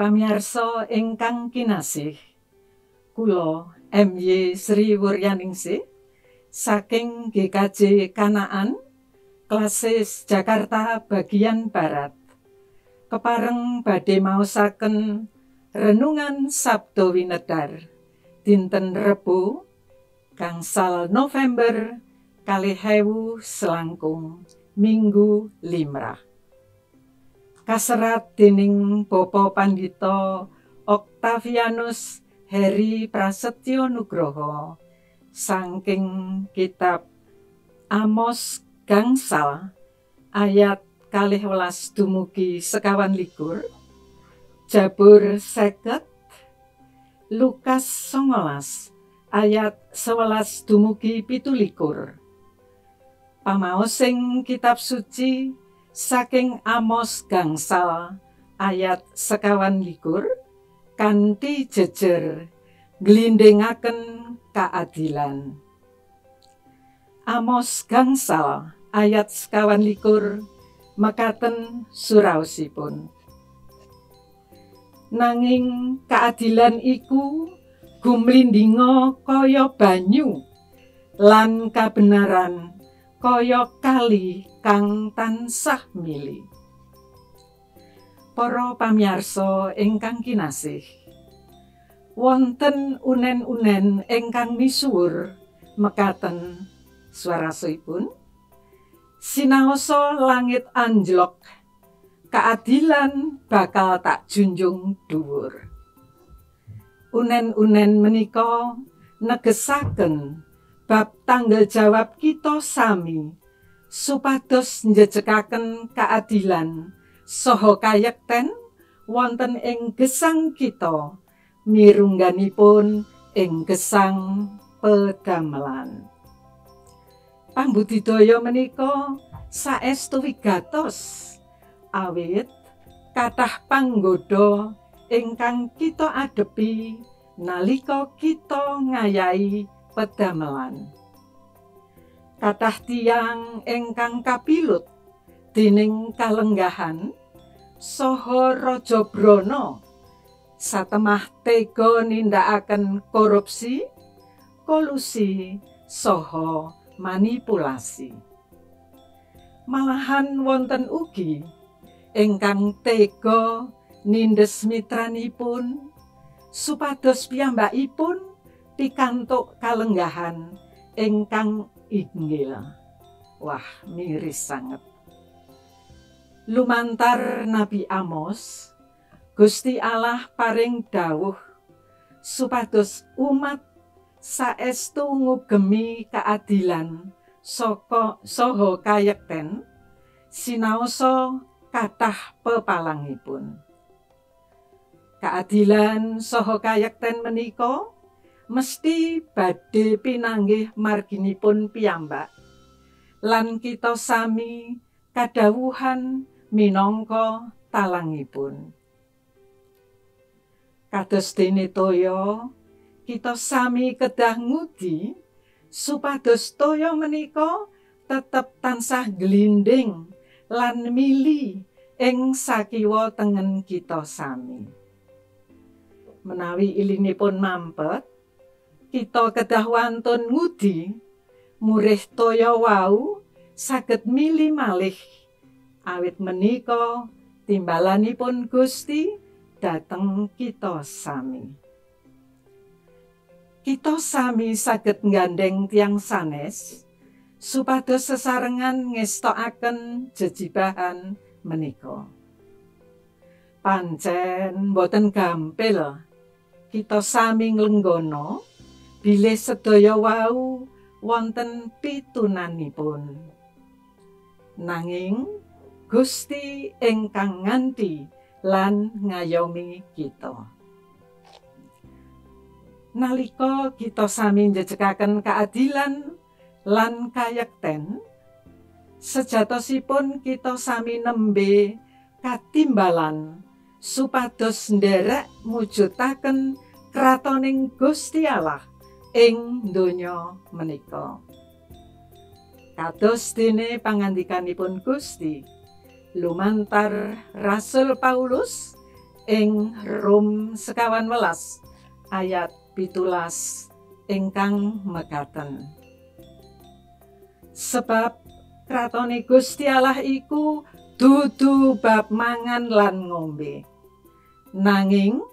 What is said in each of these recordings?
Para pamirsa ingkang kinasih, kula MY Sri Wuryaningsih saking GKJ Kanaan, Klasis Jakarta bagian Barat. Kepareng badhe maosaken renungan Sabda Winedar dinten Rebo gangsal November 2026, Minggu Limrah. Kaserat dening Bapak Pandita Octavianus Heri Prasetyo Nugroho saking kitab Amos gangsal ayat 12 dumugi 21, Jabur 50, Lukas 19 ayat 11 dumugi 27. Pamaosing kitab suci saking Amos gangsal ayat 21 kanthi jejer glindingaken keadilan. Amos gangsal ayat 21 mekaten suraosipun. Nanging keadilan iku gumlindinga kaya banyu lan kabenaran kaya kali kang tansah mili. Para pamirsa ingkang kinasih, wonten unen-unen ingkang misuwur mekaten swarasipun. Sinaosa langit anjlok, keadilan bakal tak junjung dhuwur. Unen-unen menika negesaken bab tanggal jawab kita sami supados njejekaken keadilan saha kayekten wonten ing gesang kita mirungganipun ing gesang pedamelan. Pambudidaya menika saestu wigatos awit kathah panggoda ingkang kita adepi nalika kita ngayahi pedamelan. Kathah tiyang ingkang kapilut dening kalenggahan saha raja brana satemah tega nindakaken korupsi, kolusi, saha manipulasi. Malahan wonten ugi ingkang tega nindes mitranipun supados piyambakipun pikantuk kalenggahan ingkang inggil. Wah, miris sanget. Lumantar Nabi Amos, Gusti Allah paring dawuh supados umat saestu ngugemi keadilan saka saha kayekten sinaosa kathah pepalangipun. Keadilan saha kayekten menika mesti badhe pinanggih marginipun piyambak lan kita sami kadhawuhan minangka talangipun. Kados dene toya, kita sami kedah ngudi supados toya menika tetep tansah glinding lan mili ing sakiwa tengen kita sami. Menawi ilinipun mampet, kita kedah wantun ngudi murih toya wau saged mili malih, awit menika timbalanipun Gusti dhateng kita sami. Kita sami saged nggandeng tiyang sanes supados sesarengan ngestokaken jejibahan menika. Pancen boten gampil kita sami nglenggana bilih sedaya wau wonten pitunanipun. Nanging Gusti ingkang nganti lan ngayomi kita. Nalika kita sami njejekaken keadilan lan kayekten, sejatosipun kita sami nembe katimbalan supados nderek mujudaken kratoning Gusti Allah ing donya menika. Kados dene pangandikanipun Gusti lumantar Rasul Paulus ing Rom 15 ayat 17 ingkang mekaten. Sebab kratone Gusti Allah iku dudu bab mangan lan ngombe, nanging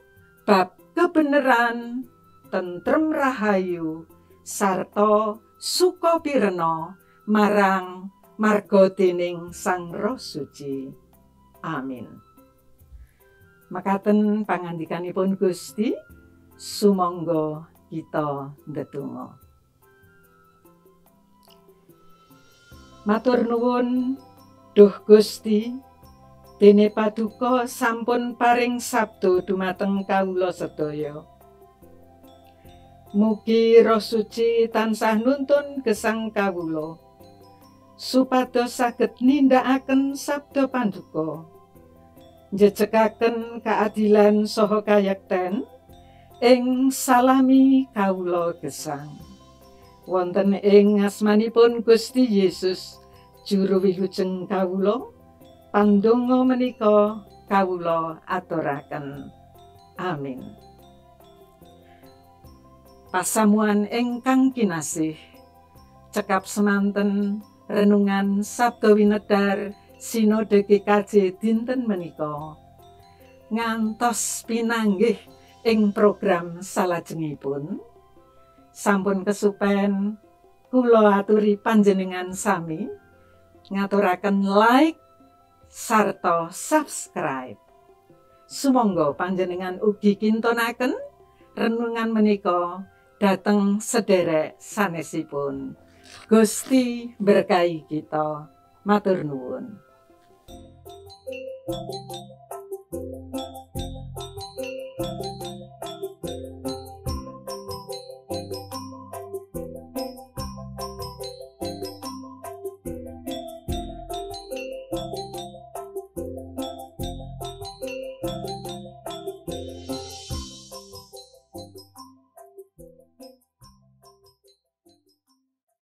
bab kebenaran, tentrem rahayu, sarta suka pirena marang marga dening Sang Roh Suci. Amin. Makaten pangandikanipun Gusti, sumangga kita ndedonga. Matur nuwun duh Gusti, dene paduka sampun paring sabda dumateng kawula sedaya. Mugi Roh Suci tansah nuntun gesang kawula supados saged nindakaken sabda panduka, njejekaken keadilan saha kayekten ing salami kawula gesang. Wonten ing asmanipun Gusti Yesus juru wilujeng kawula, pandonga menika kawula aturaken. Amin. Pasamuan ingkang kinasih, cekap semanten renungan Sabda Winedar Sinode GKJ dinten menika. Ngantos pinanggih ing program salajengipun. Sampun kesupen kula aturi panjenengan sami ngaturaken like sarta subscribe. Sumangga panjenengan ugi kintonaken renungan menika dhateng sederek sanesipun. Gusti berkahi kita. Matur nuwun.